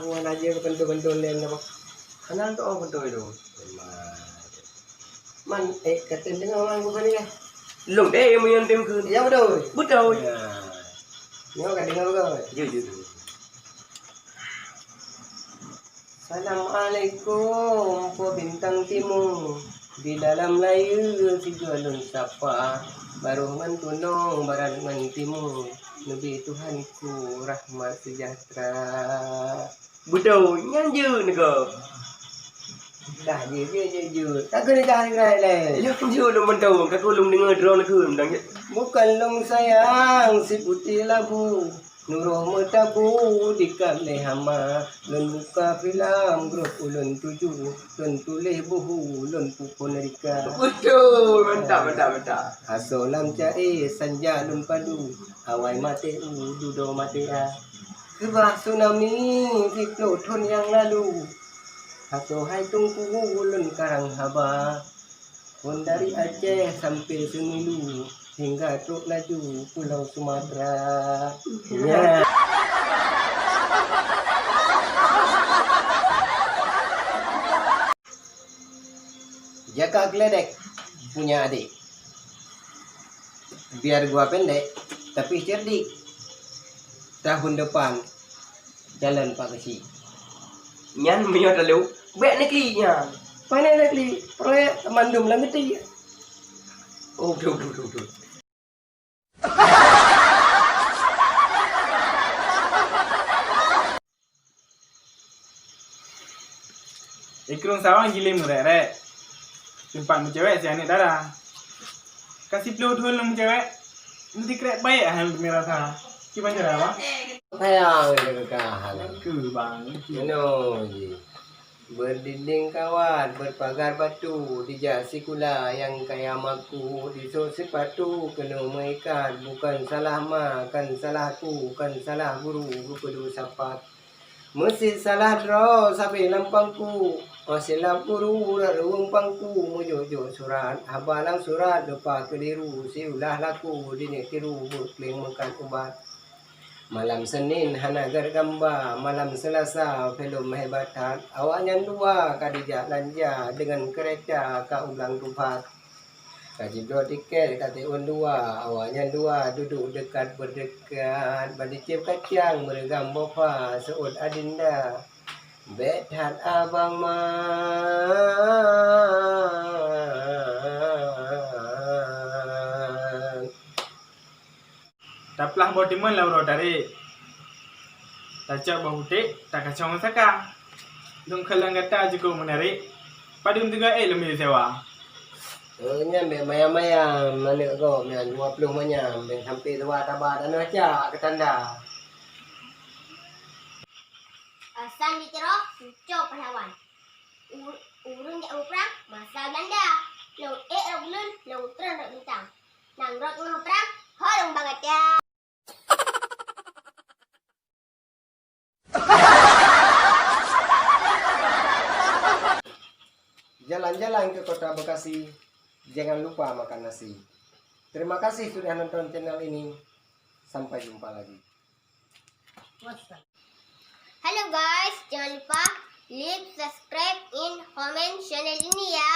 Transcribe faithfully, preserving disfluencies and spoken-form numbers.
Wan aja ke bantu-bantu lain apa? Hana tu oh bantu itu. Man, eh, kata dengar orang bukan dia. Long deh yang main tim ke? Ya betul. Betul. Ya. Nyoe ka deungoe beutôi? Jeuet, jeuet. Assalamualaikum, Po Bintang Timu. Di dalam layeue sigoe lôn sapa, barôh ngon tunong, barat ngon timu. Neubi Tuhanku rahmat sejahtera. Beutôi, nyan jeuet nyoe. Dah jeuet, jeuet, jeuet, jeuet. Ka keuneuk dah raya lé. Lôn jeuet lôn mantong, ka keuh lôn deungoe droeneuh kheun mantong jeuet. Bukan lôn sayang si putéh labu, neuroh meutabu dikab lé hama. Lôn buka filam grup ulôn tuju, lôn tuléh buhu, lôn pukon rika. Beutôi, mantap, mantap, mantap. Asoe lam caé sanja lôn padu, awai maté u dudoe maté a. Keubah tsunami siplôh thon nyang lalu, asoe hai Teungku ulôn karang haba. Phon dari Aceh sampoe Seumulu, hingga trok laju Pulau Sumatera. Ya. Jaka Keledek punya adik. Biar gua pendek, tapi cerdik. Tahun depan, calon Pak Keuchik. Nyan meunyoe talu, bèk neuklik nyan. Pane neuklik, proyek mandum lam geuti. Oh, betul, betul, betul, betul. Ikrueng sawang jilém meurek-rek. Teumpat meucewek si aneuk dara. Ka siplôh thon lôn meucewek, meusikrek baik hana teumé rasa. Kiban cara, Bang? Sayang, jaga kah. Keu, Bang. Meunoe jih. Berdinding kawat, berpagar batu, dijak sikula nyang kaya maku, disôk sipatu keuneuk meuikat, bukan salah ma, kan salah ku, kan salah guru, geupeuduek sapat. Meusit salah droe sabe lam pangku, oh silap guru rot ruweueng pangku, meujok-jok surat, haba lam surat lupa keuliru, siulah laku, dineuk tiru, beuet kleng meukat ubat. Malam Senin hana gét gamba, malam Selasa filem hebat that. Awaknyan dua ka dijak lanja deungon keureta ka u Blang Tupat. Ka jibloe tiket ka tiôn dua, awaknyan dua duduek deukat beudekat, ban dicép kacang meureugam bofa seuôt adinda. Bèk that abang man. Taplah boh timun lam uroe tarek. Tacok boh puték, takacong saka. Lôn kalon gata cukup meunarek. Padum teuga ék lôn bri sewa? Eh, nyan bèk manyam-manyam, aneuk gob nyan dua ploh manyam, bèk sampoe tuha taba tanoh cak keu tanda. Asan di Tiro, sucoe pahlawan. U-, ureueng jak muprang masa Belanda. Lôn ék rot buleuen, lôn treun rot bintang. Nang rot teungoh prang, ho lôn bang gata. Jalan-jalan ke kota Bekasi, jangan lupa makan nasi. Terima kasih sudah nonton channel ini. Sampai jumpa lagi. Wassalam. Halo guys, jangan lupa like, subscribe, and comment channel ini ya.